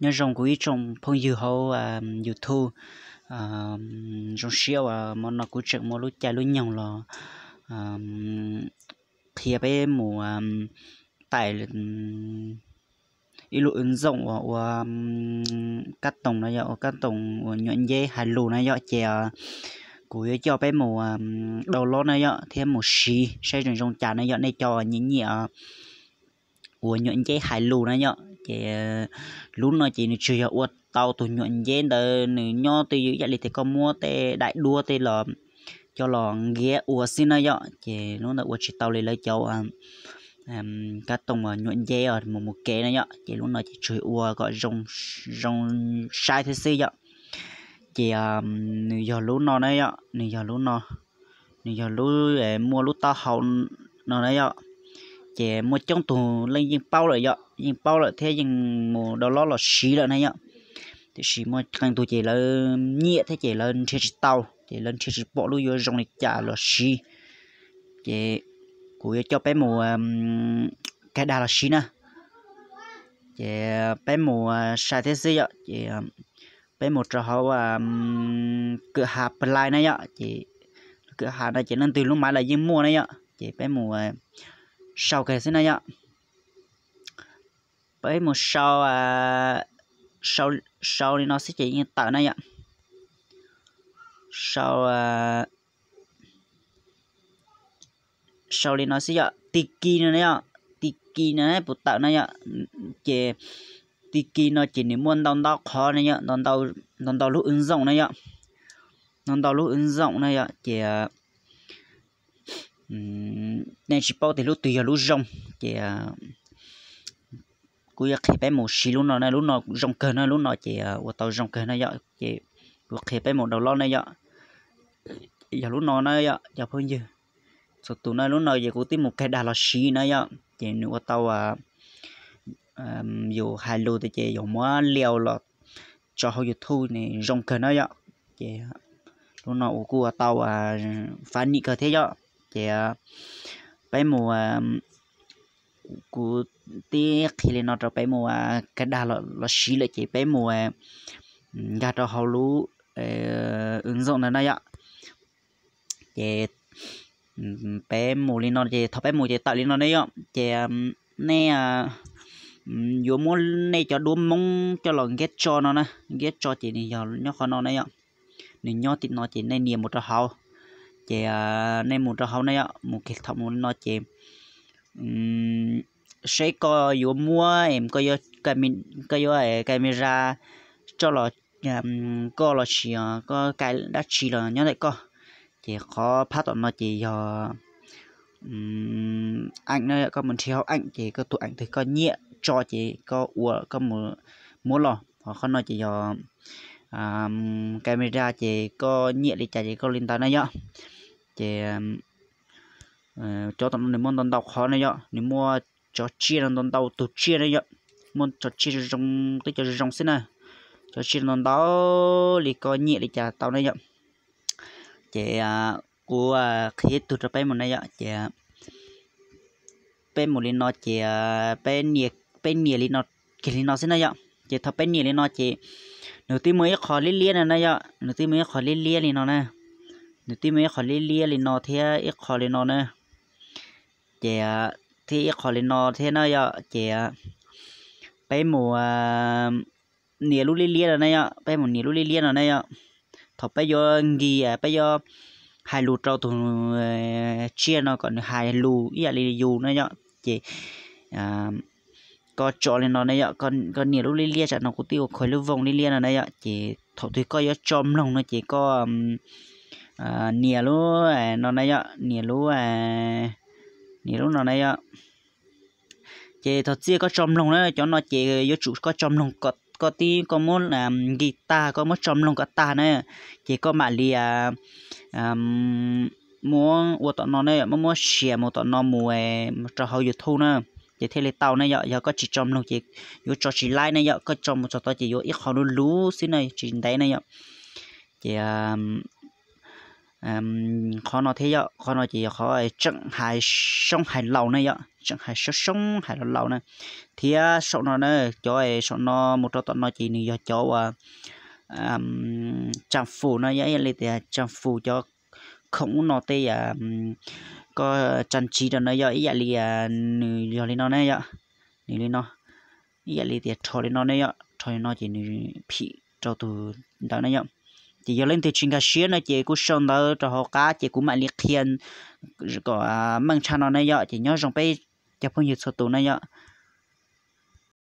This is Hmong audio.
Nyob zoo kuv ib tsoom phooj ywg hauv YouTube. Zoo siab uas hmo no kuv tseem muaj lub caij lub nyoog los qhia peb mus taim ib lub wb ntxoom uas ua kab toom no yog ua kab toom uas nyuam nceb hais lus na yom. Ces kuv yuav coj peb mus download na yom thiab mus siv saib zoo zoo cas na yom. Nej cov nyiam nyiam uas nyuam nceb hais lus na yom, ces lub no ces nws tsuas yog ua tau tus nyuam nceb ntawd nws nyob twj ywm ib yam li tias koj muab tej daim duab tej los coj los nkiav ua xwb na yom. Ces lub ntawd ua tsis tau li lawv cov kab toom nyuam nceb mus mus kev na yom. Ces lub no ces tsuas ua kom zoo saib thiab xwb yom. Ces nws yog lub no na yom, nws yog lub no, nws yog lub muaj lub taub hau no na yom. Ces muaj coob tus leej yeej paub lawm yom, yeej paub lawm thiab yeej mus download los siv lawm na yom. Tiam sis muaj qee tus ces lawv nyiam thiab ces lawv nrhiav tsis tau, ces lawv nrhiav tsis pom lub yuav zoo li cas los siv. Ces kuv yuav coj peb mus kaij dag los siv na. Ces peb mus sai thiab xwb yom. Ces peb mus rau hauv kwj ha Play na yom. Ces kwj ha no ces leej twg lub maiv los yeej muaj na yom. Ces peb mus sau kiag xwb na yom. Peb mus sau, sau li no xwb ces yeej tawm na yom. Sau, sau li no xwb yom, Tiki no na yom, Tiki no puas tawm na yom. Ces Tiki no ces nws muaj ntau ntau qhov na yom, ntau ntau lub wb ntxoom na yom, ntau ntau lub wb ntxoom na yom. Ces nej tsis paub tias lub twg yog lub zoo, ces kuv yuav qhia peb mus siv lub no na, lub no zoo kawg na, lub no ces ua tau zoo kawg na yom. Ces kuv qhia peb mus download na yom. Yog lub no na yom cov phooj ywg, txhua tus na, lub no ces kuv twb mus kaij dag los siv na yom. Ces nws ua tau yus hais lus tias ces yus muab liau los tso hauv YouTube nws zoo kawg na yom. Ces lub no kuv kuj ua tau funny kawg thiab yom. Ces peb mus, kuv twb qhia li no rau peb mus kaij dag los siv lawm ces peb mus nkag rau hauv lub wb ntxoom ntawd na yom. Ces peb mus li no ces thaum peb mus ces tawm li no ne yom. Ces nej yuav muab nej cov duab Hmoob coj los nkiab tso no na, nkiab tso ces nws yog nyob qhov no na yom. Nws nyob tim no ces nej nias mus rau hauv. Ces nej mus rau hauv na yom, mus kiag thaum mus li no ces seb koj yuav muab, koj yuav camera tso los koj los sis koj cai dab tsi los nyob ntawm koj. Ces qhov phab tom no ces yog eem na, koj mus nrhiav hauv eem ces koj tus eem twg koj nyiam tso ces koj ua koj mus muab los. Ho qhov no ces yog camera ces koj nyiam li cas ces koj li ntawd na yom. Ces cov tom no nws muaj ntau ntau qhov na yom, nws muaj cov tsiaj no ntau ntau tus tsiaj na yom, muaj cov tsiaj zoo zoo, twb cov zoo zoo xwb na, cov tsiaj ntau ntau li koj nyiam li cas tau na yom. Ces kuv qhia ib tug rau peb mus na yom. Ces peb mus li no ces peb nias li no, kiag li no xwb na yom. Ces thaum peb nias li no ces nws twb muaj ib qho liab liab no na yom, nws twb muaj ib qho liab liab li no na, nws twb muaj ib qho liab liab li no thiab ib qho li no na. Ces thiab ib qho li no thiab na yom. Ces peb mus nias lub liab liab no na yom, peb mus nias lub liab liab no na yom. Thaum peb yuav nkig, peb yuav hais lus rau tus tsiaj no kom nws hais lus ib yam li yus na yom. Ces koj tso li no na yom, koj nias lub liab liab, tsam no kuv twb ua khuv lub vooj liab liab no na yom. Ces thaum twg koj yuav tso mloog no ces koj nias lub no na yom, nias lub, nias lub no na yom. Ces thaum txiaj koj tso mloog na, cov no ces yuav tsum koj tso mloog kom koj tib koj muab nkig tag, koj muab tso mloog kom tag na, ces koj mam li muab ua tom no na, muab muab share mus tom no mus rau hauv YouTube na, ces thiaj li tau na yom. Yog koj tsis tso mloog ces yuav tso tsis laib na yom, koj tso mus txog tod ces yuav ib qho luv luv xwb na, tsis ntev na yom. Ces qhov no thiab yom, qhov no ces yog qhov tseem hais soob hais laus na yom. tseem hais soob soob hais laus laus na. Thiab saum no na, cov saum no mus rau tom no ces nws yog cov uas tsam fus no yog ib yam li tias tsam fus cov khoom ub no tej yam koj tsa tsiv rau no yog ib yam li nws yog li no ne yom. Nws li no, ib yam li tias rho li no ne yom, rho li no ces nws phim rau tus ntawd na yom. Ces yog leej twg tsis nkag siab no ces kuj sau ntawv rau hauv qab ces kuv mam li qhia kom meej tshaj no ne yom. Ces nyob zoo peb cov phooj ywg txhua tus na yom.